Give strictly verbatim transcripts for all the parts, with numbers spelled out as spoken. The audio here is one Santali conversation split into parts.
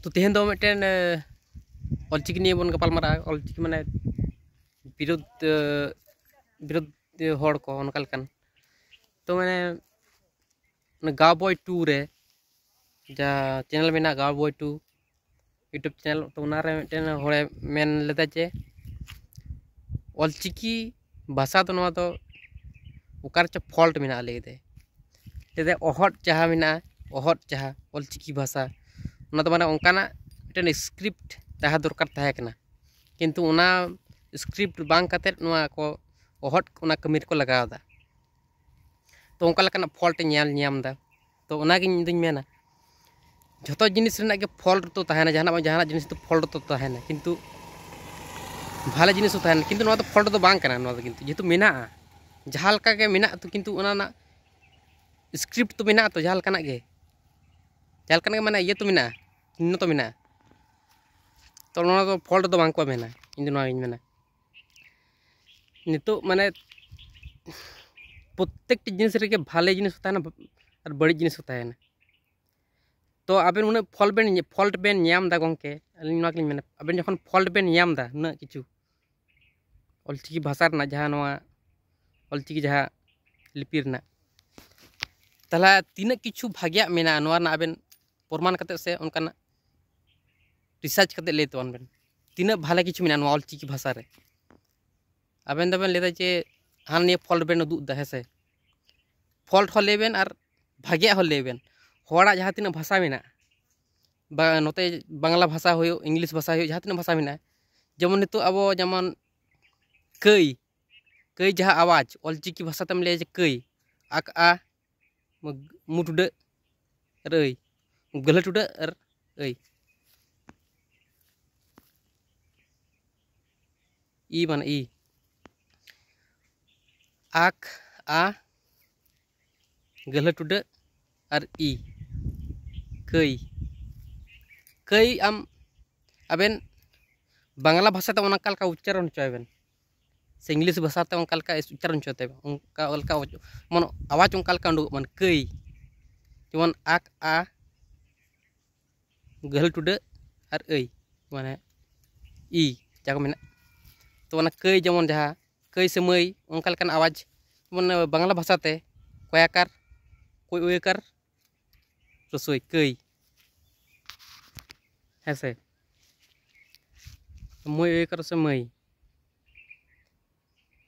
ᱛᱚ ᱛᱮᱦᱮᱧ ᱫᱚ ᱢᱤᱫᱴᱮᱱ ᱚᱞᱪᱤᱠᱤ ᱱᱤᱭᱮ ᱵᱚᱱ ᱜᱟᱯᱟᱞ ᱢᱟᱨᱟᱜᱼᱟ᱾ ᱚᱞᱪᱤᱠᱤ ᱢᱟᱱᱮ ᱵᱤᱨᱳᱫᱷ ᱵᱤᱨᱳᱫᱷ ᱦᱚᱲ ᱠᱚ ᱚᱱᱠᱟ ᱞᱮᱠᱟᱱ᱾ ᱛᱚ ᱢᱟᱱᱮ ᱜᱟᱣ ᱵᱚᱭ ᱴᱩ ᱨᱮ ᱡᱟᱦᱟᱸ ᱪᱮᱱᱮᱞ ᱢᱮᱱᱟᱜᱼᱟ, ᱜᱟᱣ ᱵᱚᱭ ᱴᱩ ᱤᱭᱩᱴᱩᱵᱽ ᱪᱮᱱᱮᱞ, ᱛᱚ ᱚᱱᱟᱨᱮ ᱢᱤᱫᱴᱮᱱ ᱦᱚᱲᱮ ᱢᱮᱱ ᱞᱮᱫᱟ ᱡᱮ ᱚᱞᱪᱤᱠᱤ ᱵᱷᱟᱥᱟ ᱫᱚ, ᱱᱚᱣᱟ ᱫᱚ ᱚᱠᱟ ᱨᱮᱪᱚ ᱯᱷᱚᱞᱴ ᱢᱮᱱᱟᱜᱼᱟ ᱞᱟᱹᱭ ᱫᱟᱭ᱾ ᱞᱟᱹᱭ ᱫᱟᱭ ᱚᱦᱚᱫ ᱡᱟᱦᱟᱸ ᱢᱮᱱᱟᱜᱼᱟ, ᱚᱦᱚᱫ ᱡᱟᱦᱟᱸ ᱚᱞᱪᱤᱠᱤ ᱵᱷᱟᱥᱟ, ᱚᱱᱟ ᱫᱚ ᱢᱟᱱᱮ ᱚᱱᱠᱟᱱᱟᱜ ᱢᱤᱫᱴᱮᱱ ᱥᱠᱨᱤᱯᱴ ᱛᱟᱦᱮᱸ ᱫᱚᱨᱠᱟᱨ ᱛᱟᱦᱮᱸ ᱠᱟᱱᱟ, ᱠᱤᱱᱛᱩ ᱚᱱᱟ ᱥᱠᱨᱤᱯᱴ ᱵᱟᱝ ᱠᱟᱛᱮᱫ ᱱᱚᱣᱟ ᱠᱚ ᱚᱦᱚᱫ ᱚᱱᱟ ᱠᱟᱹᱢᱤ ᱨᱮᱠᱚ ᱞᱟᱜᱟᱣ ᱮᱫᱟ᱾ ᱛᱚ ᱚᱱᱠᱟ ᱞᱮᱠᱟᱱᱟᱜ ᱯᱷᱚᱞᱴ ᱤᱧ ᱧᱮᱞ ᱧᱟᱢ ᱮᱫᱟ᱾ ᱛᱚ ᱚᱱᱟᱜᱮ ᱤᱧ ᱫᱩᱧ ᱢᱮᱱᱟ, ᱡᱷᱚᱛᱚ ᱡᱤᱱᱤᱥ ᱨᱮᱱᱟᱜ ᱜᱮ ᱯᱷᱚᱞᱴ ᱫᱚ ᱛᱟᱦᱮᱱᱟ, ᱡᱟᱦᱟᱱᱟᱜ ᱵᱟᱝ ᱡᱟᱦᱟᱱᱟᱜ ᱡᱤᱱᱤᱥ ᱫᱚ ᱯᱷᱚᱞᱴ ᱫᱚ ᱛᱟᱦᱮᱱᱟ, ᱠᱤᱱᱛᱩ ᱵᱷᱟᱞᱮ ᱡᱤᱱᱤᱥ ᱦᱚᱸ ᱛᱟᱦᱮᱱᱟ, ᱠᱤᱱᱛᱩ ᱱᱚᱣᱟ ᱫᱚ ᱯᱷᱚᱞᱴ ᱫᱚ ᱵᱟᱝ ᱠᱟᱱᱟ᱾ ᱱᱚᱣᱟ ᱫᱚ ᱠᱤᱱᱛᱩ ᱡᱮᱦᱮᱛᱩ ᱢᱮᱱᱟᱜᱼᱟ, ᱡᱟᱦᱟᱸ ᱞᱮᱠᱟ ᱜᱮ ᱢᱮᱱᱟᱜᱼᱟ, ᱛᱚ ᱠᱤᱱᱛᱩ ᱚᱱᱟ ᱨᱮᱱᱟᱜ ᱥᱠᱨᱤᱯᱴ ᱛᱚ ᱢᱮᱱᱟᱜᱼᱟ, ᱛᱚ ᱡᱟᱦᱟᱸ ᱞᱮᱠᱟᱱᱟᱜ ᱜᱮ, ᱡᱟᱦᱟᱸ ᱞᱮᱠᱟᱱᱟᱜ ᱜᱮ ᱢᱟᱱᱮ ᱤᱭᱟᱹ ᱛᱚ ᱢᱮᱱᱟᱜᱼᱟ, ᱪᱤᱦᱱᱚ ᱛᱚ ᱢᱮᱱᱟᱜᱼᱟ᱾ ᱛᱚ ᱱᱚᱣᱟ ᱫᱚ ᱯᱷᱚᱞᱴ ᱫᱚ ᱵᱟᱝ ᱠᱚ ᱢᱮᱱᱟ, ᱤᱧ ᱫᱚ ᱱᱚᱣᱟᱜᱤᱧ ᱢᱮᱱᱟ᱾ ᱱᱤᱛᱚᱜ ᱢᱟᱱᱮ ᱯᱨᱚᱛᱛᱮᱠᱴᱤ ᱡᱤᱱᱤᱥ ᱨᱮᱜᱮ ᱵᱷᱟᱞᱮ ᱡᱤᱱᱤᱥ ᱦᱚᱸ ᱛᱟᱦᱮᱱᱟ ᱟᱨ ᱵᱟᱹᱲᱤᱡ ᱡᱤᱱᱤᱥ ᱦᱚᱸ ᱛᱟᱦᱮᱱᱟ᱾ ᱛᱚ ᱟᱵᱮᱱ ᱩᱱᱟᱹᱜ ᱯᱷᱚᱞᱴ ᱵᱮᱱ ᱯᱷᱚᱞᱴ ᱵᱮᱱ ᱧᱟᱢ ᱮᱫᱟ ᱜᱚᱢᱠᱮ, ᱟᱹᱞᱤᱧ ᱱᱚᱣᱟ ᱜᱮᱞᱤᱧ ᱢᱮᱱᱟ, ᱟᱵᱮᱱ ᱡᱚᱠᱷᱚᱱ ᱯᱷᱚᱞᱴ ᱵᱮᱱ ᱧᱟᱢ ᱮᱫᱟ ᱩᱱᱟᱹᱜ ᱠᱤᱪᱷᱩ ᱚᱞᱪᱤᱠᱤ ᱵᱷᱟᱥᱟ ᱨᱮᱱᱟᱜ, ᱡᱟᱦᱟᱸ ᱱᱚᱣᱟ ᱚᱞᱪᱤᱠᱤ ᱡᱟᱦᱟᱸ ᱞᱤᱯᱤ ᱨᱮᱱᱟᱜ, ᱛᱟᱦᱚᱞᱮ ᱛᱤᱱᱟᱹᱜ ᱠᱤᱪᱷᱩ ᱵᱷᱟᱜᱮᱭᱟᱜ ᱢᱮᱱᱟᱜᱼᱟ ᱱᱚᱣᱟ ᱨᱮᱱᱟᱜ ᱟᱵᱮᱱ ᱯᱨᱚᱢᱟᱱ ᱠᱟᱛᱮᱫ ᱥᱮ ᱚᱱᱠᱟᱱᱟᱜ ᱨᱤᱥᱟᱨᱪ ᱠᱟᱛᱮᱫ ᱞᱟᱹᱭ ᱛᱟᱵᱚᱱ ᱵᱮᱱ, ᱛᱤᱱᱟᱹᱜ ᱵᱷᱟᱞᱮ ᱠᱤᱪᱷᱩ ᱢᱮᱱᱟᱜᱼᱟ ᱱᱚᱣᱟ ᱚᱞᱪᱤᱠᱤ ᱵᱷᱟᱥᱟ ᱨᱮ᱾ ᱟᱵᱮᱱ ᱫᱚᱵᱮᱱ ᱞᱟᱹᱭᱫᱟ ᱡᱮ ᱦᱟᱱᱟ ᱱᱤᱭᱟᱹ ᱯᱷᱚᱞᱴ ᱵᱮᱱ ᱩᱫᱩᱜ ᱮᱫᱟ, ᱦᱮᱸ ᱥᱮ? ᱯᱷᱚᱞᱴ ᱦᱚᱸ ᱞᱟᱹᱭ ᱵᱮᱱ ᱟᱨ ᱵᱷᱟᱜᱮᱭᱟᱜ ᱦᱚᱸ ᱞᱟᱹᱭ ᱵᱮᱱ᱾ ᱦᱚᱲᱟᱜ ᱡᱟᱦᱟᱸ ᱛᱤᱱᱟᱹᱜ ᱵᱷᱟᱥᱟ ᱢᱮᱱᱟᱜᱼᱟ, ᱵᱟ ᱱᱚᱛᱮ ᱵᱟᱝᱞᱟ ᱵᱷᱟᱥᱟ ᱦᱩᱭᱩᱜ, ᱤᱝᱞᱤᱥ ᱵᱷᱟᱥᱟ ᱦᱩᱭᱩᱜ, ᱡᱟᱦᱟᱸ ᱛᱤᱱᱟᱹᱜ ᱵᱷᱟᱥᱟ ᱢᱮᱱᱟᱜᱼᱟ, ᱡᱮᱢᱚᱱ ᱱᱤᱛᱚᱜ ᱟᱵᱚ ᱡᱮᱢᱚᱱ ᱠᱟᱹᱭ, ᱠᱟᱹᱭ ᱡᱟᱦᱟᱸ ᱟᱣᱟᱡᱽ ᱚᱞᱪᱤᱠᱤ ᱵᱷᱟᱥᱟ ᱛᱮᱢ ᱞᱟᱹᱭᱟ ᱡᱮ ᱠᱟᱹᱭ, ᱟᱠ ᱟ, ᱢᱩ ᱴᱩᱰᱟᱹᱜ ᱟᱨ ᱟᱹᱭ, ᱜᱟᱹᱦᱞᱟᱹ ᱴᱩᱰᱟᱹᱜ ᱟᱨ ᱟᱹᱭ, ᱤ ᱢᱟᱱᱮ ᱤ, ᱟᱠ ᱟ, ᱜᱟᱹᱦᱞᱟᱹ ᱴᱩᱰᱟᱹᱜ ᱟᱨ ᱤ, ᱠᱟᱹᱭ᱾ ᱠᱟᱹᱭ ᱟᱢ, ᱟᱵᱮᱱ ᱵᱟᱝᱞᱟ ᱵᱷᱟᱥᱟ ᱛᱮ ᱚᱱᱠᱟ ᱞᱮᱠᱟ ᱩᱪᱪᱟᱨᱚᱱ ᱦᱚᱪᱚᱭ ᱵᱮᱱ, ᱥᱮ ᱤᱝᱞᱤᱥ ᱵᱷᱟᱥᱟ ᱛᱮ ᱚᱱᱠᱟ ᱞᱮᱠᱟ ᱩᱪᱪᱟᱨᱚᱱ ᱦᱚᱪᱚᱭ ᱛᱟᱵᱮᱱ, ᱚᱱᱠᱟ ᱞᱮᱠᱟ ᱢᱟᱱᱮ ᱟᱣᱟᱡᱽ ᱚᱱᱠᱟ ᱞᱮᱠᱟ ᱩᱰᱩᱠᱚᱜ ᱢᱟ, ᱠᱟᱹᱭ, ᱡᱮᱢᱚᱱ ᱟᱠ ᱟ, ᱜᱟᱹᱦᱞᱟᱹ ᱴᱩᱰᱟᱹᱜ ᱟᱨ ᱟᱹᱭ, ᱢᱟᱱᱮ ᱤ, ᱡᱟᱦᱟᱸ ᱠᱚ ᱢᱮᱱᱟᱜ᱾ ᱛᱚ ᱚᱱᱟ ᱠᱟᱹᱭ ᱡᱮᱢᱚᱱ ᱡᱟᱦᱟᱸ ᱠᱟᱹᱭ ᱥᱮ ᱢᱟᱹᱭ, ᱚᱱᱠᱟ ᱞᱮᱠᱟᱱ ᱟᱣᱟᱡᱽ, ᱡᱮᱢᱚᱱ ᱵᱟᱝᱞᱟ ᱵᱷᱟᱥᱟᱛᱮ ᱠᱚᱭᱟᱠᱟᱨ, ᱠᱚᱭ ᱚᱭᱟᱠᱟᱨ, ᱨᱚᱥᱳᱭ, ᱠᱟᱹᱭ᱾ ᱦᱮᱸ ᱥᱮ? ᱢᱟᱹᱭ ᱚᱭᱟᱠᱟᱨ ᱥᱮ ᱢᱟᱹᱭ᱾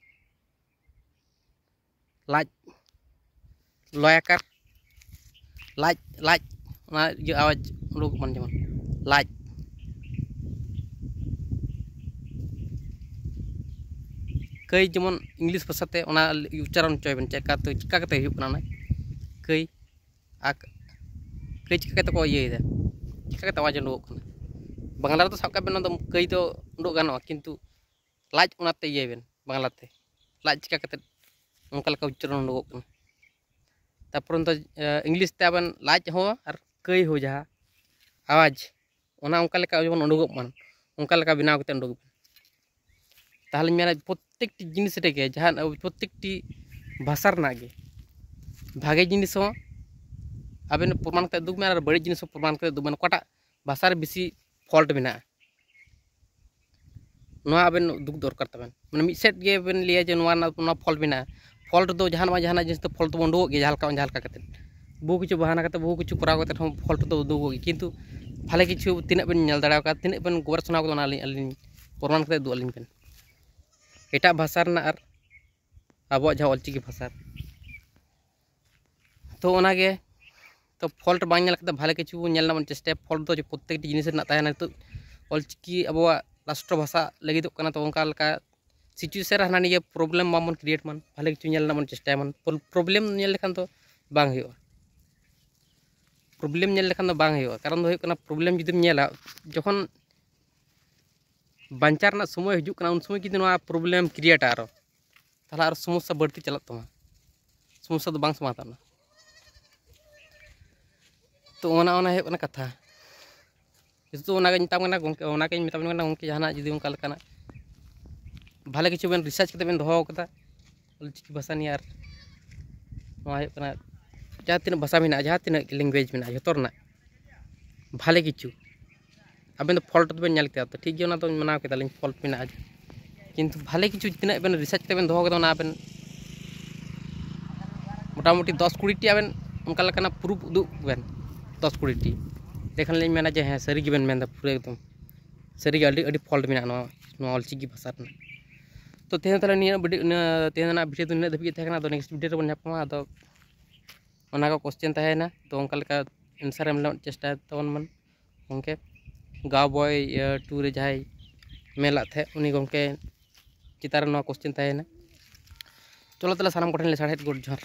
ᱞᱟᱡ, ᱞᱚᱭᱟᱠᱟᱨ, ᱞᱟᱡ, ᱞᱟᱡ, ᱚᱱᱟ ᱤᱭᱟᱹ ᱟᱣᱟᱡᱽ ᱩᱰᱩᱠᱚᱜ ᱠᱟᱱ, ᱡᱮᱢᱚᱱ ᱞᱟᱡ᱾ ᱠᱟᱹᱭ ᱡᱮᱢᱚᱱ ᱤᱝᱞᱤᱥ ᱵᱷᱟᱥᱟᱛᱮ ᱚᱱᱟ ᱩᱪᱪᱟᱨᱚᱱ ᱦᱚᱪᱚᱭ ᱵᱮᱱ, ᱪᱮᱫ ᱞᱮᱠᱟᱛᱮ, ᱪᱤᱠᱟ ᱠᱟᱛᱮ ᱦᱩᱭᱩᱜ ᱠᱟᱱᱟ ᱚᱱᱟ ᱠᱟᱹᱭ᱾ ᱟᱨ ᱠᱟᱹᱭ ᱪᱤᱠᱟ ᱠᱟᱛᱮ ᱠᱚ ᱤᱭᱟᱹᱭᱮᱫᱟ, ᱪᱤᱠᱟ ᱠᱟᱛᱮ ᱟᱣᱟᱡᱽ ᱩᱰᱩᱠᱚᱜ ᱠᱟᱱᱟ? ᱵᱟᱝᱞᱟ ᱨᱮᱫᱚ ᱥᱟᱵ ᱠᱟᱜ ᱵᱮᱱ, ᱚᱱᱟ ᱫᱚ ᱠᱟᱹᱭ ᱫᱚ ᱩᱰᱩᱠ ᱜᱟᱱᱚᱜᱼᱟ, ᱠᱤᱱᱛᱩ ᱞᱟᱡ ᱚᱱᱟᱛᱮ ᱤᱭᱟᱹᱭ ᱵᱮᱱ ᱵᱟᱝᱞᱟᱛᱮ, ᱞᱟᱡ ᱪᱤᱠᱟ ᱠᱟᱛᱮ ᱚᱱᱠᱟ ᱞᱮᱠᱟ ᱩᱪᱪᱟᱨᱚᱱ ᱩᱰᱩᱠᱚᱜ ᱠᱟᱱᱟ᱾ ᱛᱟᱨᱯᱚᱨ ᱫᱚ ᱤᱝᱞᱤᱥ ᱛᱮ ᱟᱵᱮᱱ ᱞᱟᱡ ᱦᱚᱸ ᱟᱨ ᱠᱟᱹᱭ ᱦᱚᱸ, ᱡᱟᱦᱟᱸ ᱟᱣᱟᱡᱽ, ᱚᱱᱟ ᱚᱱᱠᱟ ᱞᱮᱠᱟ ᱡᱮᱢᱚᱱ ᱩᱰᱩᱠᱚᱜ ᱢᱟ, ᱚᱱᱠᱟ ᱞᱮᱠᱟ ᱵᱮᱱᱟᱣ ᱠᱟᱛᱮ ᱩᱰᱩᱠ ᱵᱮᱱ᱾ ᱛᱟᱦᱚᱞᱮᱧ ᱢᱮᱱᱟ, ᱯᱨᱚᱛᱮᱠᱴᱤ ᱡᱤᱱᱤᱥ ᱨᱮᱜᱮ, ᱡᱟᱦᱟᱸ ᱯᱨᱚᱛᱮᱠᱴᱤ ᱵᱷᱟᱥᱟ ᱨᱮᱱᱟᱜ ᱜᱮ ᱵᱷᱟᱜᱮ ᱡᱤᱱᱤᱥ ᱦᱚᱸ ᱟᱵᱮᱱ ᱯᱨᱚᱢᱟᱱ ᱠᱟᱛᱮ ᱩᱫᱩᱜ ᱵᱮᱱ ᱟᱨ ᱵᱟᱹᱲᱤᱡ ᱡᱤᱱᱤᱥ ᱦᱚᱸ ᱯᱨᱚᱢᱟᱱ ᱠᱟᱛᱮ ᱩᱫᱩᱜ ᱵᱮᱱ, ᱚᱠᱟᱴᱟᱜ ᱵᱷᱟᱥᱟ ᱨᱮ ᱵᱮᱥᱤ ᱯᱷᱚᱞᱴ ᱢᱮᱱᱟᱜᱼᱟ, ᱱᱚᱣᱟ ᱟᱵᱮᱱ ᱩᱫᱩᱜ ᱫᱚᱨᱠᱟᱨ ᱛᱟᱵᱮᱱ᱾ ᱢᱟᱱᱮ ᱢᱤᱫ ᱥᱮᱫ ᱜᱮ ᱵᱮᱱ ᱞᱟᱹᱭᱟ ᱡᱮ ᱱᱚᱣᱟ ᱨᱮᱱᱟᱜ, ᱱᱚᱣᱟ ᱯᱷᱚᱞᱴ ᱢᱮᱱᱟᱜᱼᱟ᱾ ᱯᱷᱚᱞᱴ ᱫᱚ ᱡᱟᱦᱟᱱᱟᱜ ᱵᱟᱝ ᱡᱟᱦᱟᱱᱟᱜ ᱡᱤᱱᱤᱥ ᱫᱚ ᱯᱷᱚᱞᱴ ᱫᱚᱵᱚᱱ ᱩᱰᱩᱠᱚᱜ ᱜᱮᱭᱟ, ᱡᱟᱦᱟᱸ ᱞᱮᱠᱟ ᱵᱟᱝ ᱡᱟᱦᱟᱸ ᱞᱮᱠᱟ ᱠᱟᱛᱮ, ᱵᱚᱦᱩ ᱠᱤᱪᱷᱩ ᱵᱟᱦᱟᱱᱟ ᱠᱟᱛᱮ, ᱵᱚᱦᱩ ᱠᱤᱪᱷᱩ ᱠᱚᱨᱟᱣ ᱠᱟᱛᱮ ᱦᱚᱸ ᱯᱷᱚᱞᱴ ᱫᱚ ᱩᱰᱩᱠᱚᱜ ᱜᱮᱭᱟ᱾ ᱠᱤᱱᱛᱩ ᱵᱷᱟᱞᱮ ᱠᱤᱪᱷᱩ ᱛᱤᱱᱟᱹᱜ ᱵᱮᱱ ᱧᱮᱞ ᱫᱟᱲᱮ ᱟᱠᱟᱫ, ᱛᱤᱱᱟᱹᱜ ᱵᱮᱱ ᱜᱚᱵᱮᱥᱚᱱᱟ ᱠᱟᱫᱟ, ᱚᱱᱟ ᱟᱹᱞᱤᱧ, ᱟᱹᱞᱤᱧ ᱯᱨᱚᱢᱟᱱ ᱠᱟᱛᱮ ᱩᱫᱩᱜ ᱟᱹᱞᱤᱧ ᱵᱮᱱ᱾ ᱮᱴᱟᱜ ᱵᱷᱟᱥᱟ ᱨᱮᱱᱟᱜ ᱟᱨ ᱟᱵᱚᱣᱟᱜ ᱡᱟᱦᱟᱸ ᱚᱞᱪᱤᱠᱤ ᱵᱷᱟᱥᱟ᱾ ᱛᱚ ᱚᱱᱟᱜᱮ, ᱛᱚ ᱯᱷᱚᱞᱴ ᱵᱟᱝ ᱧᱮᱞ ᱠᱟᱛᱮ ᱵᱷᱟᱞᱮ ᱠᱤᱪᱷᱩ ᱧᱮᱞ ᱨᱮᱱᱟᱜ ᱵᱚᱱ ᱪᱮᱥᱴᱟᱭᱟ᱾ ᱯᱷᱚᱞᱴ ᱫᱚ ᱯᱨᱚᱛᱛᱮᱠᱴᱤ ᱡᱤᱱᱤᱥ ᱨᱮᱱᱟᱜ ᱛᱟᱦᱮᱱᱟ᱾ ᱱᱤᱛᱚᱜ ᱚᱞᱪᱤᱠᱤ ᱟᱵᱚᱣᱟᱜ ᱨᱟᱥᱴᱨᱚ ᱵᱷᱟᱥᱟ ᱞᱟᱹᱜᱤᱫᱚᱜ ᱠᱟᱱᱟ, ᱛᱚ ᱚᱱᱠᱟ ᱞᱮᱠᱟ ᱥᱤᱪᱩᱭᱮᱥᱚᱱ ᱨᱮ ᱦᱟᱱᱟ ᱱᱤᱭᱟᱹ ᱯᱨᱚᱵᱞᱮᱢ ᱵᱟᱝᱵᱚᱱ ᱠᱨᱤᱭᱮᱴ ᱢᱟ, ᱵᱷᱟᱞᱮ ᱠᱤᱪᱷᱩ ᱧᱮᱞ ᱨᱮᱱᱟᱜ ᱵᱚᱱ ᱪᱮᱥᱴᱟᱭ ᱢᱟ᱾ ᱯᱨᱚᱵᱞᱮᱢ ᱧᱮᱞ ᱞᱮᱠᱷᱟᱱ ᱫᱚ ᱵᱟᱝ ᱦᱩᱭᱩᱜᱼᱟ᱾ ᱯᱨᱚᱵᱞᱮᱢ ᱧᱮᱞ ᱞᱮᱠᱷᱟᱱ ᱫᱚ ᱵᱟᱝ ᱦᱩᱭᱩᱜᱼᱟ, ᱠᱟᱨᱚᱱ ᱫᱚ ᱦᱩᱭᱩᱜ ᱠᱟᱱᱟ, ᱯᱨᱚᱵᱞᱮᱢ ᱡᱩᱫᱤᱢ ᱧᱮᱞᱟ, ᱡᱚᱠᱷᱚᱱ ᱵᱟᱧᱪᱟᱣ ᱨᱮᱱᱟᱜ ᱥᱚᱢᱚᱭ ᱦᱤᱡᱩᱜ ᱠᱟᱱᱟ, ᱩᱱ ᱥᱚᱢᱚᱭ ᱡᱩᱫᱤ ᱱᱚᱣᱟ ᱯᱨᱚᱵᱞᱮᱢ ᱠᱨᱤᱭᱮᱴᱟ ᱟᱨᱚ, ᱛᱟᱦᱚᱞᱮ ᱟᱨᱚ ᱥᱚᱢᱚᱥᱥᱟ ᱵᱟᱹᱲᱛᱤ ᱪᱟᱞᱟᱜ ᱛᱟᱢᱟ, ᱥᱚᱢᱚᱥᱥᱟ ᱫᱚ ᱵᱟᱝ ᱥᱚᱢᱟᱫᱷᱟᱱᱚᱜᱼᱟ᱾ ᱛᱚ ᱚᱱᱟ, ᱚᱱᱟ ᱦᱩᱭᱩᱜ ᱠᱟᱱᱟ ᱠᱟᱛᱷᱟ᱾ ᱱᱤᱛᱚᱜ ᱚᱱᱟᱜᱮᱧ ᱢᱮᱛᱟᱢ ᱠᱟᱱᱟ ᱜᱚᱢᱠᱮ, ᱚᱱᱟᱜᱮᱧ ᱢᱮᱛᱟᱢ ᱠᱟᱱᱟ ᱜᱚᱢᱠᱮ, ᱡᱟᱦᱟᱱᱟᱜ ᱡᱩᱫᱤ ᱚᱱᱠᱟ ᱞᱮᱠᱟᱱᱟᱜ ᱵᱷᱟᱞᱮ ᱠᱤᱪᱷᱩ ᱵᱮᱱ ᱨᱤᱥᱟᱨᱪ ᱠᱟᱛᱮ ᱵᱮᱱ ᱫᱚᱦᱚ ᱠᱟᱫᱟ ᱚᱞᱪᱤᱠᱤ ᱵᱷᱟᱥᱟ ᱱᱤᱭᱮ, ᱟᱨ ᱱᱚᱣᱟ ᱦᱩᱭᱩᱜ ᱠᱟᱱᱟ ᱡᱟᱦᱟᱸ ᱛᱤᱱᱟᱹᱜ ᱵᱷᱟᱥᱟ ᱢᱮᱱᱟᱜᱼᱟ, ᱡᱟᱦᱟᱸ ᱛᱤᱱᱟᱹᱜ ᱞᱮᱝᱜᱩᱭᱮᱡᱽ ᱢᱮᱱᱟᱜᱼᱟ, ᱡᱷᱚᱛᱚ ᱨᱮᱱᱟᱜ ᱵᱷᱟᱞᱮ ᱠᱤᱪᱷᱩ ᱟᱵᱮᱱ ᱫᱚ ᱯᱷᱚᱞᱴ ᱫᱚᱵᱮᱱ ᱧᱮᱞ ᱠᱮᱫᱟ, ᱛᱚ ᱴᱷᱤᱠ ᱜᱮᱭᱟ, ᱚᱱᱟ ᱫᱚᱧ ᱢᱟᱱᱟᱣ ᱠᱮᱫᱟᱞᱤᱧ, ᱯᱷᱚᱞᱴ ᱢᱮᱱᱟᱜᱼᱟ᱾ ᱠᱤᱱᱛᱩ ᱵᱷᱟᱞᱮ ᱠᱤᱪᱷᱩ ᱛᱤᱱᱟᱹᱜ ᱵᱮᱱ ᱨᱤᱥᱟᱨᱪ ᱠᱟᱛᱮ ᱵᱮᱱ ᱫᱚᱦᱚ ᱠᱟᱫᱟ, ᱚᱱᱟ ᱟᱵᱮᱱ ᱢᱚᱴᱟᱢᱩᱴᱤ ᱫᱚᱥ ᱠᱩᱲᱤᱴᱤ ᱟᱵᱮᱱ ᱚᱱᱠᱟ ᱞᱮᱠᱟᱱᱟᱜ ᱯᱨᱩᱯᱷ ᱩᱫᱩᱜ ᱵᱮᱱ, ᱫᱚᱥ ᱠᱩᱲᱤᱴᱤ᱾ ᱮᱸᱰᱮᱠᱷᱟᱱ ᱞᱤᱧ ᱢᱮᱱᱟ ᱡᱮ ᱦᱮᱸ, ᱥᱟᱹᱨᱤ ᱜᱮᱵᱮᱱ ᱢᱮᱱᱫᱟ, ᱯᱩᱨᱟᱹ ᱮᱠᱫᱚᱢ ᱥᱟᱹᱨᱤᱜᱮ ᱟᱹᱰᱤ ᱟᱹᱰᱤ ᱯᱷᱚᱞᱴ ᱢᱮᱱᱟᱜᱼᱟ ᱱᱚᱣᱟ, ᱱᱚᱣᱟ ᱚᱞᱪᱤᱠᱤ ᱵᱷᱟᱥᱟ ᱨᱮᱱᱟᱜ᱾ ᱛᱚ ᱛᱮᱦᱮᱧ ᱛᱟᱦᱚᱞᱮ ᱱᱤᱭᱟᱹ ᱵᱷᱤᱰᱤᱭᱳ, ᱛᱮᱦᱮᱧ ᱨᱮᱱᱟᱜ ᱵᱷᱤᱰᱤᱭᱳ ᱫᱚ ᱱᱤᱱᱟᱹᱜ ᱫᱷᱟᱹᱵᱤᱡ ᱜᱮ ᱛᱟᱦᱮᱸ ᱠᱟᱱᱟ᱾ ᱟᱫᱚ ᱱᱮᱠᱥᱴ ᱵᱷᱤᱰᱤᱭᱳ ᱨᱮᱵᱚᱱ ᱧᱟᱯᱟᱢᱟ᱾ ᱟᱫᱚ ᱚᱱᱟ ᱠᱚ ᱠᱚᱥᱪᱮᱱ ᱛᱟᱦᱮᱸᱭᱮᱱᱟ, ᱛᱚ ᱚᱱᱠᱟ ᱞᱮᱠᱟ ᱮᱱᱥᱟᱨ ᱮᱢ ᱨᱮᱱᱟᱜ ᱪᱮᱥᱴᱟᱭ ᱛᱟᱵᱚᱱ ᱵᱚᱱ᱾ ᱜᱚᱢᱠᱮ ᱜᱟᱣ ᱵᱚᱭ ᱴᱩ ᱨᱮ ᱡᱟᱦᱟᱸᱭ ᱢᱮᱱ ᱞᱟᱜ ᱛᱟᱦᱮᱸᱫ, ᱩᱱᱤ ᱜᱚᱢᱠᱮ ᱪᱮᱛᱟᱱ ᱨᱮ ᱱᱚᱣᱟ ᱠᱚᱥᱪᱮᱱ ᱛᱟᱦᱮᱸᱭᱮᱱᱟ᱾ ᱪᱚᱞᱚ ᱛᱟᱦᱚᱞᱮ ᱥᱟᱱᱟᱢ ᱠᱚᱴᱷᱮᱱ ᱞᱮ ᱥᱟᱨᱦᱟᱣᱮᱫ, ᱜᱚᱰ ᱡᱚᱦᱟᱨ᱾